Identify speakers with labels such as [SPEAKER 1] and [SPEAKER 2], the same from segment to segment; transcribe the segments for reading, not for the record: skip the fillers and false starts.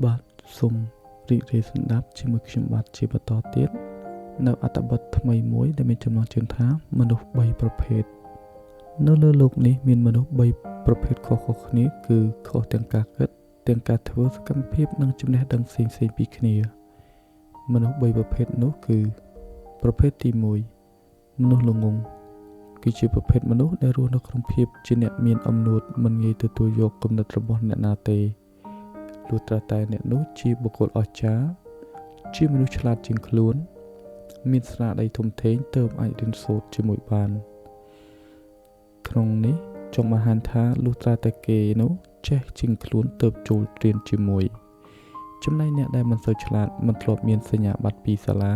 [SPEAKER 1] បាទសូមរីករាយស្ដាប់ជាមួយខ្ញុំបាទជាបន្តទៀតនៅអត្ថបទថ្មីមួយដែលមានចំណងជើងថាមនុស្ស3ប្រភេទនៅលើលោកនេះមានមនុស្ស3ប្រភេទខុសៗគ្នាគឺខុសទាំងការគិតទាំងការធ្វើសកម្មភាពនិងចំណេះដឹងផ្សេងៗពីគ្នាមនុស្ស3ប្រភេទនោះគឺប្រភេទទី1មនុស្សល្ងង់គឺជាប្រភេទមនុស្សដែលរស់នៅក្នុងភាពជាអ្នកមានអំនួតមិនងាយទទួលយកគំនិតរបស់អ្នកណាទេលុះត្រាតែអ្នកនោះជាបុគ្គលអស្ចារ្យជាមនុស្សឆ្លាតជាងខ្លួនមានស្នាដៃធំធេងទើបអាចរៀនសូត្រជាមួយបានក្នុងនេះចង់បង្ហាញថាលុះត្រាតែគេនោះចេះជាងខ្លួនទើបចូលរៀនជាមួយចំណែកអ្នកដែលមិនសូវឆ្លាតមិនធ្លាប់មានសញ្ញាបត្រពីសាលា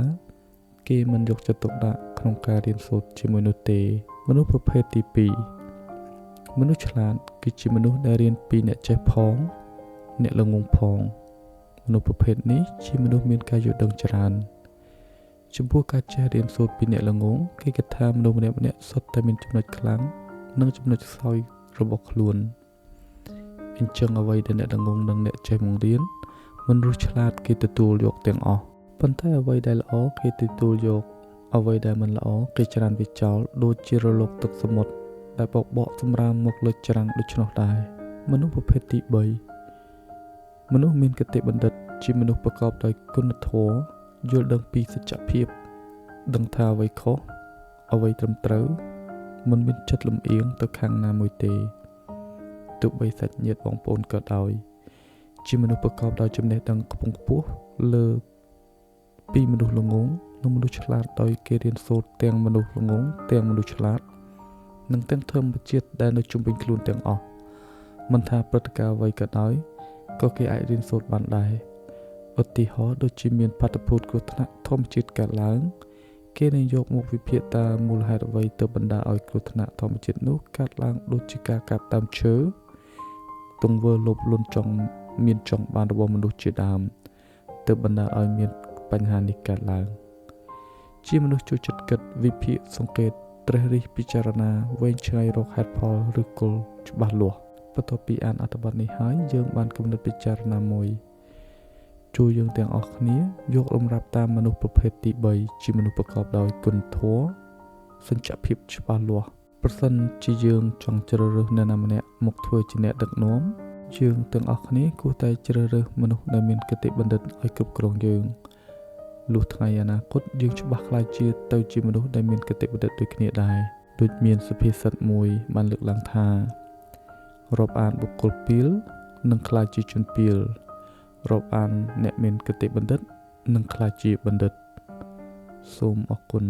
[SPEAKER 1] គេមិនយកចិត្តទុកដាក់ក្នុងការរៀនសូត្រជាមួយនោះទេមនុស្សប្រភេទទី2មនុស្សឆ្លាតគឺជាមនុស្សដែលរៀនពីអ្នកចេះផងអ្នកល្ងង់ផងមនុស្សប្រភេទនេះជាមនុស្សមានការយល់ដឹងច្រើនចំពោះការចេះរៀនសូត្រពីអ្នកល្ងង់គេគិតថាមនុស្សម្នាក់ៗសុទ្ធតែមានចំណុចខ្លាំងនិងចំណុចខ្សោយរបស់ខ្លួនអញ្ចឹងអ្វីដែលអ្នកល្ងង់និងអ្នកចេះបង្រៀនមនុស្សឆ្លាតគេទទួលយកទាំងអស់ប៉ុន្តែអ្វីដែលល្អគេទទួលយកអ្វីដែលមិនល្អគេច្រានវាចោលដូចជារលកទឹកសមុទ្រដែលបបកសម្រាមមកលើច្រាំងដូច្នោះដែរមនុស្សប្រភេទទី3មនុស្សមានគតិបណ្ឌិតជាមនុស្សប្រកបដោយគុណធម៌យល់ដឹងពីសច្ចភាពដឹងថាអ្វីខុសអ្វីត្រឹមត្រូវមិនមានចិត្តលំអៀងទៅខាងណាមួយទេទោះបីសាច់ញាតិបងប្អូនក៏ដោយជាមនុស្សប្រកបដោយចំណេះដឹងខ្ពង់ខ្ពស់លើពីមនុស្សល្ងង់និងមនុស្សឆ្លាតដោយគេរៀនសូត្រទាំងមនុស្សល្ងង់ទាំងមនុស្សឆ្លាតនិងទាំងធម្មជាតិដែលនៅជុំវិញខ្លួនទាំងអស់មិនថាព្រឹត្តិការណ៍អ្វីក៏ដោយក៏គេអាចរៀនសូត្របានដែរឧទាហរណ៍ដូចជាមានបាតុភូតគ្រោះថ្នាក់ធម្មជាតិកើតឡើងគេនឹងយកមកវិភាគតើមូលហេតុអ្វីទើបបណ្ដាលឲ្យគ្រោះថ្នាក់ធម្មជាតិនោះកើតឡើងដូចជាការកាប់ដើមឈើទង្វើលោភលន់ចង់មានចង់បានរបស់មនុស្សជាដើមទើបបណ្ដាលឲ្យមានបញ្ហានេះកើតឡើងជាមនុស្សចូលចិត្តគិតវិភាគសង្កេតត្រិះរិះពិចារណាវែងឆ្ងាយរកហេតុផលឬគោលច្បាស់លាស់បន្ទាប់ពីអានអត្ថបទនេះហើយយើងបានគំនិតពិចារណាមួយជួយយើងទាំងអស់គ្នាយករំរាប់តាមមនុស្សប្រភេទទី3ជាមនុស្សប្រកបដោយគុណធម៌សញ្ជភាពច្បាស់លាស់ប្រសិនជាយើងចង់ជ្រើសរើសអ្នកណាម្នាក់មកធ្វើជាអ្នកដឹកនាំយើងទាំងអស់គ្នាគួរតែជ្រើសរើសមនុស្សដែលមានគតិបណ្ឌិតឲ្យគ្រប់គ្រងយើងលុះថ្ងៃអនាគតយើងច្បាស់ក្លាយជាទៅជាមនុស្សដែលមានគតិបណ្ឌិតដូចគ្នាដែរដូចមានសុភាសិតមួយបានលើកឡើងថារាប់អានបុគ្គលពីលនឹងក្លាយជាជនពីលរាប់អានអ្នកមានគតិបណ្ឌិតនឹងក្លាយជាបណ្ឌិតសូមអរគុណ